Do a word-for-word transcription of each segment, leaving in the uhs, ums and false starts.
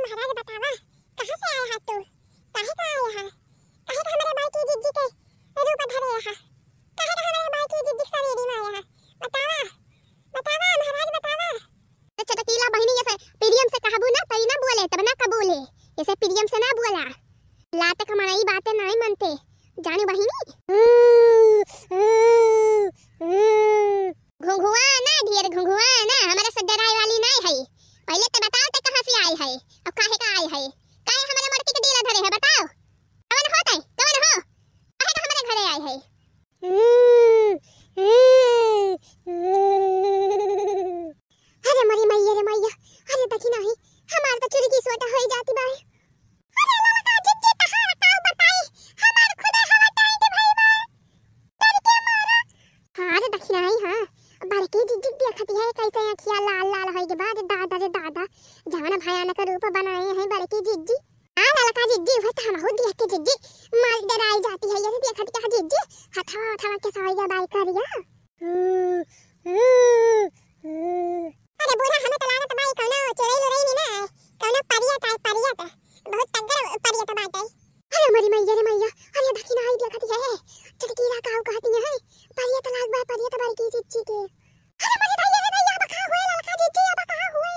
महाराज बतावा, कहाँ से आया है तू? काहे का आया है? काहे का हमरे बड़की जिज्जी के रूप धरे है? काहे का हमरे बड़की जिज्जी के सवेरी में आया है? बतावा, बतावा महाराज बतावा। तो चटकीला बहिनी, ऐसे प्रेम से कहबू ना, तई ना बोले, तब ना कबूले। ऐसे प्रेम से ना बोला। लात कमाई बातें नहीं मनते, जानी बहिनी। घुंघुआ ना, ढेर घुंघुआ ना, हमरा से डराए वाली नहीं है। पहले तो बताओ ते कहाँ से आई है और काहे का आई है? काहे हमरे मटकी के डीला धरे है, बताओ। कौन हो तई? कौन हो? काहे का हमरे घरे आई है? अरे मरी मैया रे मैया, अरे देखी नाही, हमार तो चुरकी सोटा होई जाती बाय। अरे ललका जिज्जी तहार काऊ बताई, हमार खुदे हवा टाइट भई बा। डर के मारा। हाँ रे देखी नाही, हाँ, बड़की जिज्जी देखती है कैसे अखिया लाल लाल होई के बाद, दादा रे दादा, जवन भयानक रूप बनाए हैं बड़की जिज्जी। आ ललका जिज्जी, उहे तो हमहू देख के जिज्जी, मार डराई जाती है, ये देखत का जिज्जी, हथवा हथवा के साइया बाई करिया। अरे बूढ़ा, हमें तो लागत बा, ई कौनो चुड़ैल उड़ैल ना है, कौनो परियत है, परियत। बहुत तगड़ परियत बाटे। अरे मरी मैया रे मैया, अरे देखी ना, आई देखत है, चटकीला काऊ कहती है, परियत लाग बा, परियत बड़की जिज्जी के। अरे मरी दैया रे दैया, अब का हुए ललका जिज्जी, अब का हुए?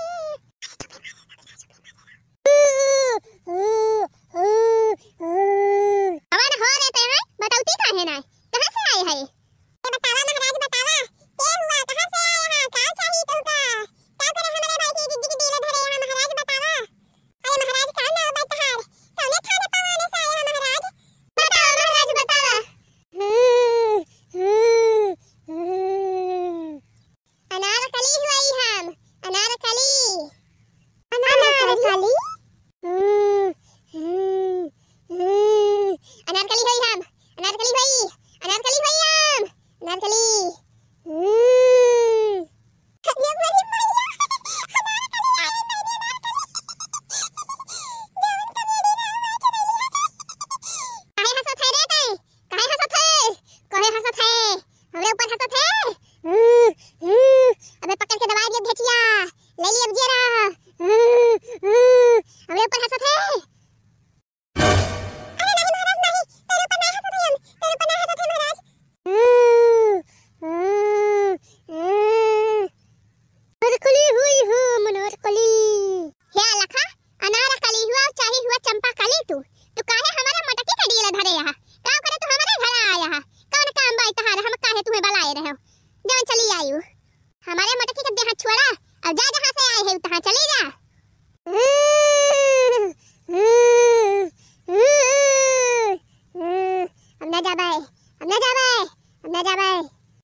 कवन हो रे ते हैं? बतौती काहे ना? कहाँ से आए है? ये बतावा महाराज, बतावा, के हुआ, कहाँ से आए हैं, का चाही तुमका? का करे हमरे भाई के जिज्जी के डीले धरे हैं महाराज, बतावा। अरे महाराज, का नाव बा तहार? कौने थाने पवाने से आए हैं महाराज? बतावा महाराज, बतावा। अनारकली हुई हम, अनारकली। अनारकली? हम्म, हम्म, हम्म। अनारकली हुई हम, अनारकली हुई, अनारकली हुई हम, अनारकली। हम्म। अरे मोरी मैया, अनारकली आई, मैंने अनारकली। जवन कमेडी ना हुआ, चमेली हटा। काहे हंसत है रे तैं? काहे हंसत है? काहे हंसत है? हमरे ऊपर हंसत है? हम्म, हम्म, अबे पकड़ के दबाई दिया भेचिया। ले ली अब जेरा। हम्म, हम्म, हमरे ऊपर हंसत है? अरे नहीं महाराज, नहीं, तेरे ऊपर ना हंसत है हम, तेरे ऊपर ना हंसत है महाराज। हम्म, हम्म, हम्म। अनारकली हुई हो, अनारकली। हे अलखा, अनारकली हुआ, चाहे हुआ चंपा कली तू। तू काहे हमारे मटकी के डीला धरे यहाँ? का करे तू हमारे घर आया है? कौन काम बाई तहार? हम काहे तुम्हें बुलाए रहे हो? जवन चली आई हो। हमारे मटकी के देह छोड़ा, अब जा जहाँ से आए है, तहाँ चली जा। हम ना जाबे, हम ना जाबे, हम ना जाबे।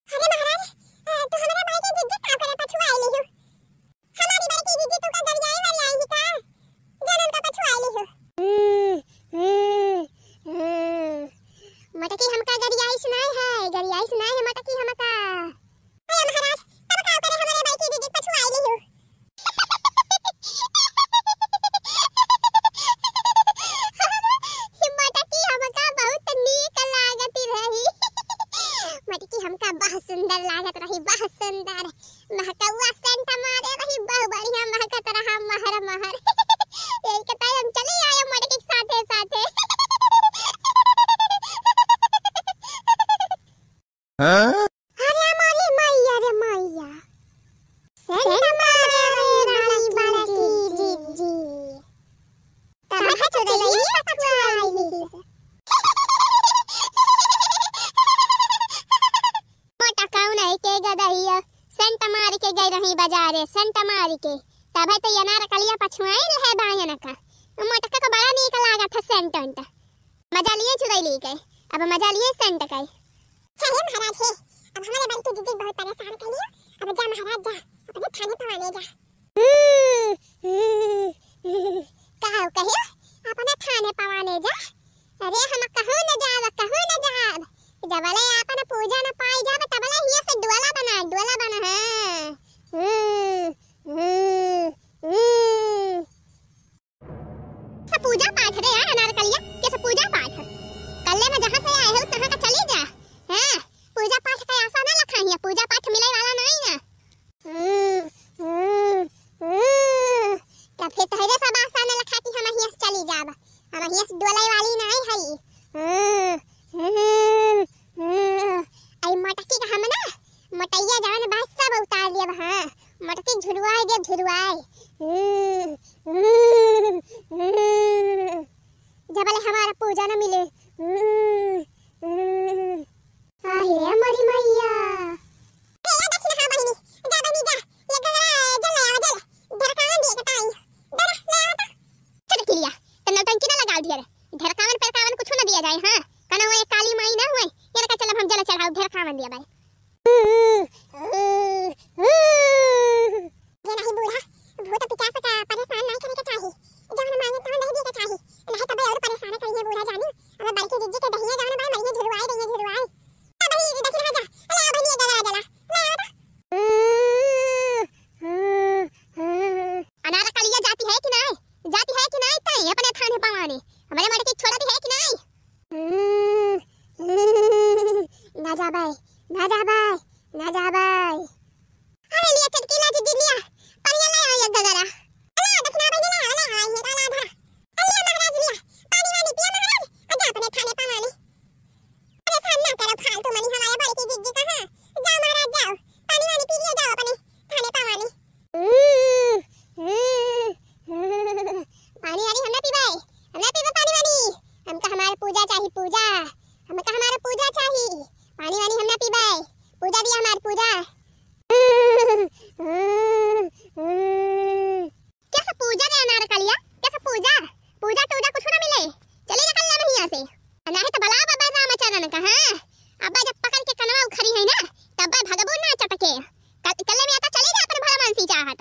अरे महाराज, अ, तू हमारे भाई के जिज्जी का करे पछुआ आइली हो? हमारी बड़की जिज्जी तू का गरियाई वरियाई ही का? जौन हमका पछुआइली हो। हम्म, हम्म, हम्म। मटकी हमका गरियाइस नाय है, गरियाइस नाय है मटकी हमका। अरे महाराज, तब का करे हमारे बड़की जिज्जी पछुआइली हो? मटकी हमका बहुत नीक लागत रही। मटकी हमका बहुत सुंदर लागत रही, बहुत सुंदर। महकउआ सेंट मारे रही, बहुत बढ़िया महकत रहा, महर महर। यही के ताई हम चली आए मटकी के साथे साथे। हाँ? अरे मोरी मैया रे मैया, सेंट मारे रही बड़की जिज्जी, तब चुड़ैली पछुआइली। मोटकउआ नाहीं के गदहिया, सेंट मार के गई रही बाजारे, सेंट मार के। तबे तो ये अनारकलिया पछुआइल है बायन का। मोटका को बड़ा नीक लागत है सेंट उंट। मजा लिए चुड़ैली के, अब मजा लिए सेंट के। चलिए महाराज हे, अब हमारे बड़की जिज्जी बहुत परेशान कर लियो। अब जा महाराज जा, अपने थाने पवाने जा। का कहियो? अपने थाने पवाने जा। अरे हम कहूँ न जाब, कहूँ न जाब। जबले आपन पूजा न पाई जाब, तबले हिया से डोला बना, डोला बना, हाँ। हम्म, हम्म, हम्म। सब पूजा पाठ रे यार, अनारकलिया, के सब पूजा पाठ। कल्ले में जहाँ से आए हो, तहाँ का चली जा। हाँ, पूजा पाठ का आशा ना रखा हिया, पूजा पाठ मिले वाला नहीं ना। हम्म, हम्म, हम्म। यस डोले वाली नाई है। आई मटकी का हम ना, मोटैया जवन बा सब उतार लिया, हाँ, मटकी झुरवाए दे, झुरवाए। जबले हमारा पूजा न मिले। अरे मोरी मैया। ए, ए, दक्षिणा, हाँ बहिनी, जा बहिनी, जा। ये गंगा जल ले आवा, जल। ढरकान दिए के ताई। दरा, ले आवा तो। चल किलिया, त नौटंकी ना लगाओ ढेर। ढरकावन पेरकावन कुछ ना दिया जाए, हाँ। कना हुए काली माई ना हुए, ये लगा चल अब हम जल चढ़ाओ, ढरकावन दिया बाई। ये नहीं बूढ़ा, भूत पिचास का परेशान नहीं करे के चाही। जवन मांगे तवन दे दिए के चाही। नहीं तबे और परेशान करिए बूढ़ा जानी। अब बड़की जिज्जी के दहिया जवन बा, मरिए झुरवाए, दहिया झुरवाए। अब ही देखी रह जा। अरे आ बहिनी, गला जला। ले आ तो। अनार कलिया जाती है कि नहीं? जाती है कि नहीं? ताई अपने थाने पवाने। हमारे मटकी छोड़ती है कि नहीं? ना जा बाई, ना जा बाई, ना जा बाई। अरे लिया चटकीला जिज्जी लिया। पानी ले आओ एक गगरा। अरे दक्षिणा बहिनी ले आओ, ले आओ, ये काला आधा। अरे लिया महाराज लिया। पानी वानी पिया महाराज, और जा अपने थाने पवाने। परेशान ना करो फालतू मनी हमारे बड़की जिज्जी का, हाँ। जाओ महाराज जाओ, पानी वानी पी लियो, जाओ अपने थाने पवाने। पानी वानी हम ना पीबे, हम ना पीबे पानी वानी। हमका हमार पूजा चाही, पूजा। हमका हमार पूजा चाही। पानी वानी हम ना पीबे। पूजा दिया हमार पूजा। कैसे पूजा रे अनार कलिया? कैसे पूजा? पूजा टूजा कुछ ना मिले। चली निकल ले बहिया से। नहीं तो बला बाबा रामचरण का, हाँ? अब जब पकड़ के कनवा उखरी है ना, तब भगबो ना चटके। कल, कल में आता चली जा अपन भला मानसी चाहत।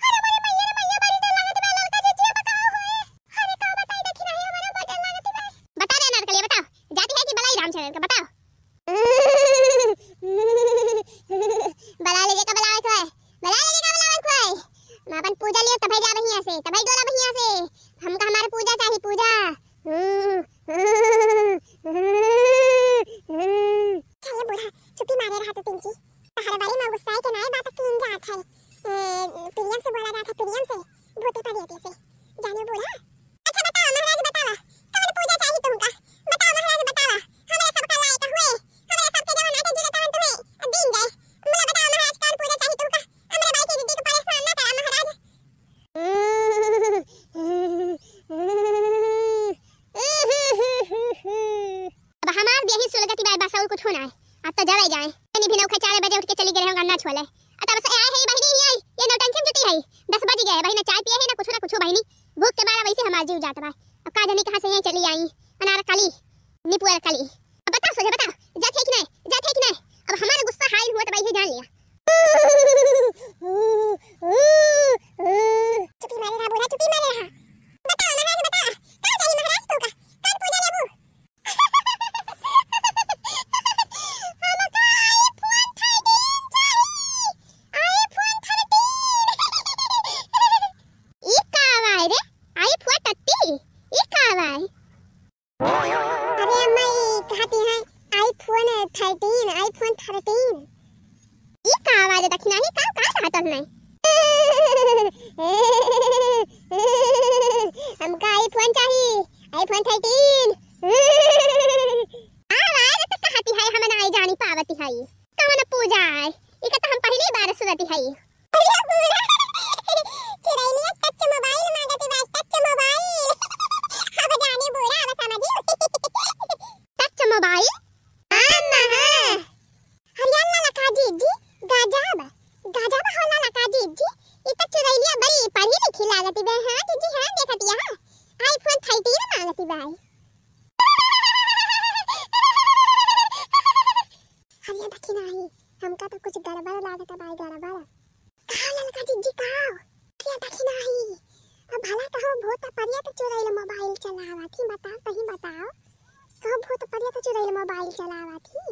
अरे मोरे मैया रे मैया, बड़ी डर लागत बा, ललका जिज्जी अब का होए? अरे का बताई, देखी नाही, हमरा बड़ डर लागत बा। बता रे अनारकली, बताओ, जाती है कि बलाई रामचरण का, बताओ। बला ले जेका बलावे को है, बला ले जेका बलावे को है। हम अपन पूजा लियो, तबै जा बहिया से, तबै डोला बहिया से। हमका हमार पूजा चाही, पूजा। अच्छा, ये बूढ़ा चुप्पी मारे रहा तो तिनकी। तहरे बारे में गुस्साए के नाय बात कीन जात है। ए, प्रियम से बोला जात है, प्रियम से, भूते परेते से। जाने बूढ़ा। अच्छा बताओ महाराज, बतावा, कवन पूजा चाही तुमका? बताओ महाराज, बतावा। हमरे सबका लायक हुए, हमरे सबके जवन आटे जुरे तवन तुम्हें दीन जाए। बोला बताओ महाराज, कवन पूजा चाही तुमका? हमरे बाई के दीदी के परेशान ना करा महाराज। अब हमार देही सुलगती बाय, बस और कुछ होना है। अब तो जावे जाए। तनी भी नौखे चार बजे उठ के चली गए होंगे अन्ना छोले। अब तब से आए है बहिनी ही आई, ये नौटंकी में जुटी है। दस बज गए बहिनी, चाय पिए है ना कुछ ना कुछ बहिनी। भूख के मारा वैसे हमार जीव जात बा। अब का जानी कहाँ से ये चली आई। अनारकली, निपुअर कली। अब बताओ सोझे बताओ, जात है कि नहीं, जात है कि नहीं? अब हमार गुस्सा हाई हुआ तो भाई ये जान लिया। चुप्पी मारे रहा बूढ़ा, चुप्पी मारे रहा। बताओ महाराज बताओ, का चाही महाराज तू का? कौन पूजा लेबू? हमका iPhone thirteen चाही, iPhone thirteen। ई का आवाज रे? iPhone thirteen? ई का आवाज? अरे अम्मा, ई कहती हैं iPhone thirteen, iPhone thirteen। ई का आवाज है दखिना ही? का, का चाहत है? हमका iPhone चाही, iPhone thirteen। आवाज तो कहती है, हम नाई जानी पावती है। कौन पूजा है? इका तो हम पहली बार सुनती है। अरे बूढ़ा, चुरैलिया touch mobile मांगती बा, touch mobile। अब जानी बूढ़ा, अब समझी। Touch mobile? हाँ, हाँ। अरे ललका जिज्जी, गजब, गजब हो ललका जिज्जी। ई तो चुरैलिया बड़ी पढ़ी लिखी लागती बे, हाँ जिज्जी, हाँ देखती है, हाँ। iPhone thirteen मांगती बा। अरे दखिना ही, हमका तो कुछ गड़बड़ लागत बा, गड़बड़। का ललका जिज्जी का? अरे दखिना ही, अब भला कहो भूत प्रेत चुरैल mobile चलावत ही, बताओ, कहीं बताओ। कहो भूत प्रेत चुरैल mobile चलावत ही।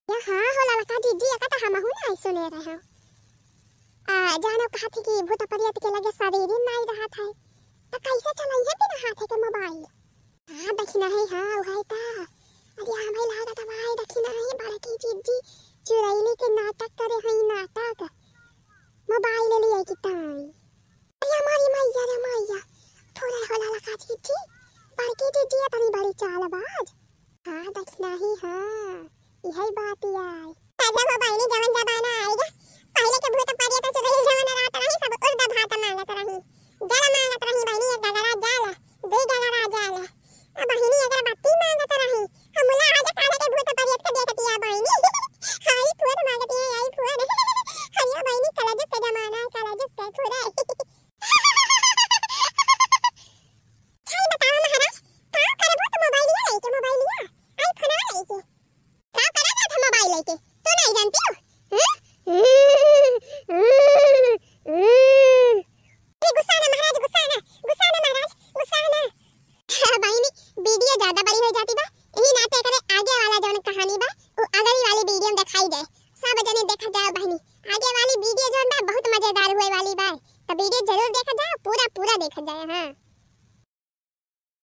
या हाँ हो ललका जिज्जी, एका तो हमहू नाई सुने रहे। आ, जानो कहत ही कि भूत प्रेत के लगे शरीर ही नाई रहत है, तो कैसे चलइहे बिना हाथे के mobile? हाँ, दखिना है, हाँ, उहै ता। अरे, हमें लागत है, भाई, दखिना है, बड़की जिज्जी चुरैली के नाटक हाँ, इहै बात आई। राजा हो बहिनी, जवन जमाना आई गे, पहिले के भूत प्रेत चुड़ैल जवन रहत रही, सब उर्द भात मांगत रही, जल मांगत रही बहिनी, एक गगरा जल, दुई गगरा जल। अब बहिनी अगरबत्ती मांगत रही, हम मुला आज काले के भूत प्रेत के देखतिया बहिनी। आई फुअर मांगतिया, आई फुअर। अरे बहिनी, कलजुग के जमाना है, कलजुग के फुअर। अच्छा, ई बतावा महाराज, का करबो त मोबाइलिया लइके, मोबाइलिया, iPhone लइके। का करा जात है मोबाइल लइके? तू नहीं जानती हो? हैं? अरे गुस्सा ना महाराज, गुस्सा ना, गुस्सा ना महाराज, गुस्सा ना। बहिनी, वीडियो ज्यादा बड़ी हो जाती बा, यही नाते एकरे आगे वाला जौन कहानी बा, उ अगली वाली वीडियो में दिखाई जाए। सब जने देखा जाए बहिनी, आगे वाली वीडियो जौन बा बहुत मजेदार हुए वाली बा, तो वीडियो जरूर देखा जाए, पूरा पूरा देखा जाए। हाँ।